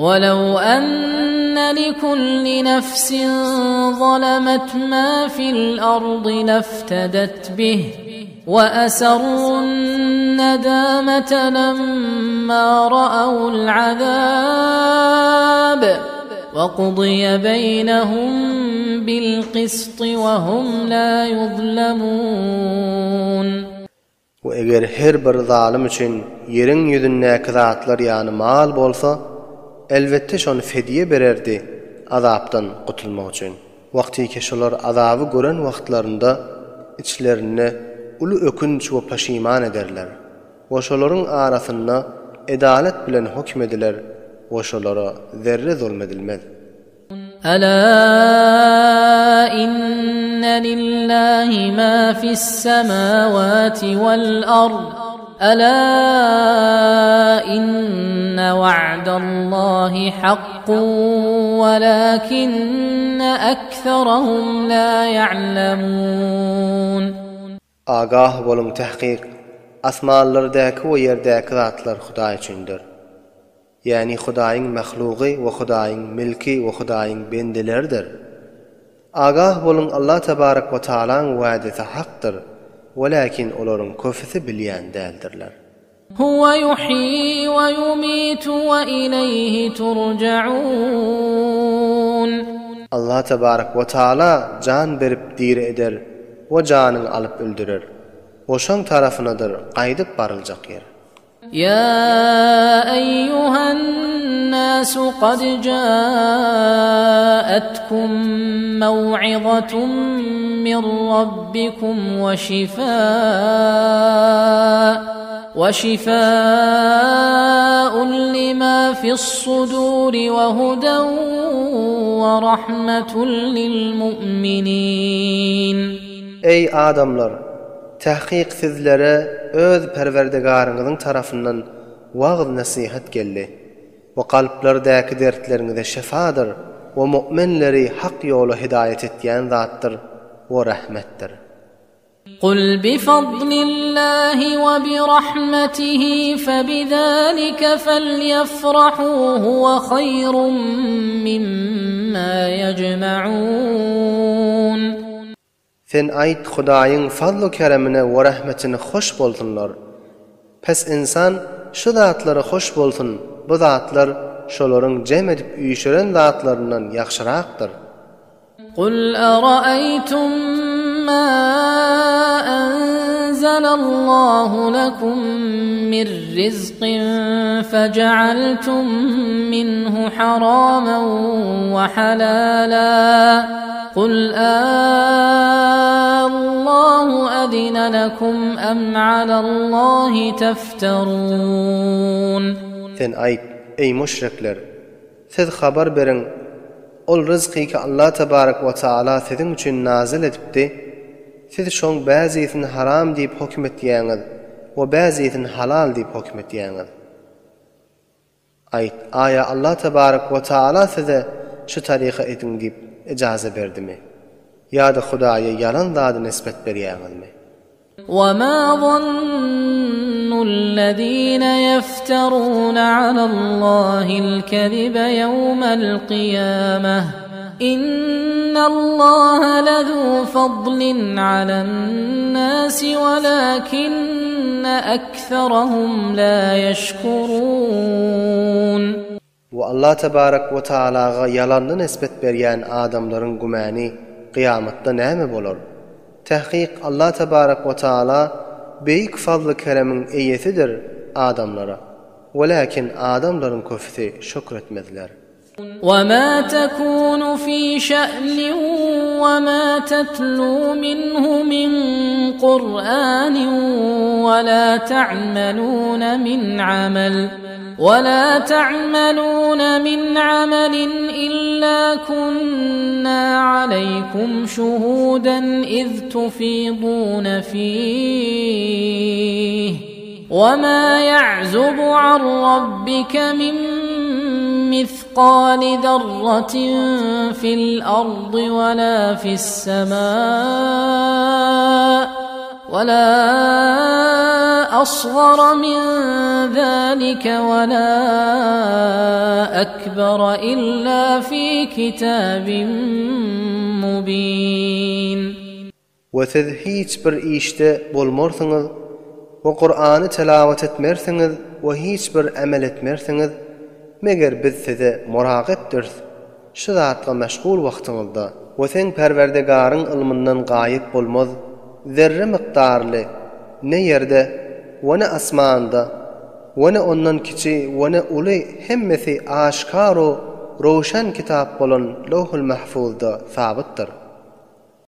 Welew enne likulli nefsin zalemet ma fil ardy leftedet bih we eserrun nedamete lemma ra'awul azab we kudiye beýnehum bil kisti we hum la ýuzlemun. We eger her bir zalym üçin ýeriň ýüzündäki zatlar ýany mal bolsa, elbetde şony fedýe bererdi azapdan gutulmak üçin. Wagtyky şolar azaby gören wagtlarynda içlerinde uly ökünç we paşiman ederler. We şolaryň arasynda edalet bilen höküm ediler we şolara zerre zulm edilmez. Ela inne lillahi ma fis-semawati wal-ard. Ela inne wa'dallahi hakkun welakinne ekserahum la ya'lemun. Agah boluň tahkyk asmanlardaky we ýerdäki zatlar Hudaý üçindir. Ýäni Hudaýyň mahlugy we Hudaýyň milki we Hudaýyň bendeleridir. Agah boluň Allah tebarek we taalaň wädesi hakdyr, welakin olaryň köpüsi bilýän däldirler. Huwe yuhyi we yumitu we ileýhi turja'un. Allah tebarek we taala jan berip diri eder we janyňy alyp öldürer. We şoň tarapynadyr gaýdyp baryljak ýer. Ýa eýýuhen-nasu kad ja'atkum mew'izatun min rabbikum we şifa we şifa'un lima fis-suduri we huden we rahmetun lil-mu'minin. Eý adamlar! Tahkyk sizlere öz Perwerdigaryňyzyň tarapyndan wagyz-nesihat geldi we kalplardäki dertleriňize şefadyr we mu'minleri hak ýola hidaýat etýän zatdyr we rahmetdir. Kul bifadlillahi we birahmetihi febizalike felyefrahu huwe haýrun mimma ýejma'un. Sen aýt, Hudaýyň fazlu-keremine we rahmetine hoş bolsunlar. Pes ynsan şu zatlara hoş bolsun, bu zatlar şolaryň jem edip üýşüren zatlaryndan ýagşyrakdyr. Kul araýtum ma enzelallahu lekum min rizkin fejealtum minhu haraman we halala. Kul Allahu ezine lekum em alallahi tefterun. Sen aýt, Eý müşrikler! Siz habar beriň, ol ryzky ki Allah tebarek we taala siziň üçin nazyl edipdi, siz şoň bäzisini haram diýip höküm etýäňiz we bäzisini halal diýip höküm etýäňiz. Aýt, Aýa Allah tebarek we taala size şu taryka ediň diýip ijaza berdimi? Ýa-da Hudaýa ýalan zady nisbet berýäňizmi? Wema zannullezine ýefterune alallahil kezibe ýewmel kyýameh. Innallaha lezu fadlin alennasi welakinne Ekserahum la ýeşkurun. We Allah tebarek we taalaga ýalanly nisbet berýän adamlaryň gümäni kyýamatda näme bolar? Tahkyk Allah tebarek we taala beýik fazly-keremiň eýesidir adamlara. Welakin adamlaryň köpüsi şükür etmezler. وما تكون في شأن وما تتلو منه من قرآن ولا تعملون من عمل ولا تعملون من عمل إلا كنا عليكم شهودا إذ تفيضون فيه وما يعزب عن ربك من مثقال ذرة في الأرض ولا في السماء ولا asgara min zalika we la ekbera illa fi kitabin mubin. We siz hiç bir işde bolmarsyňyz we Kurany telawat etmersiňiz we hiç bir emel etmersiňiz, meger biz size muragypdyrs, şu zatga meşgul wagtyňyzda. We seň Perwerdigaryň ylmyndan gaýyp bolmaz zerre mykdarly ne ýerde we ne asmanda we ne ondan kiçi we ne uly hemmesi aşkar-u röwşen kitap bolan Lowhul Mahfuzda sabytdyr.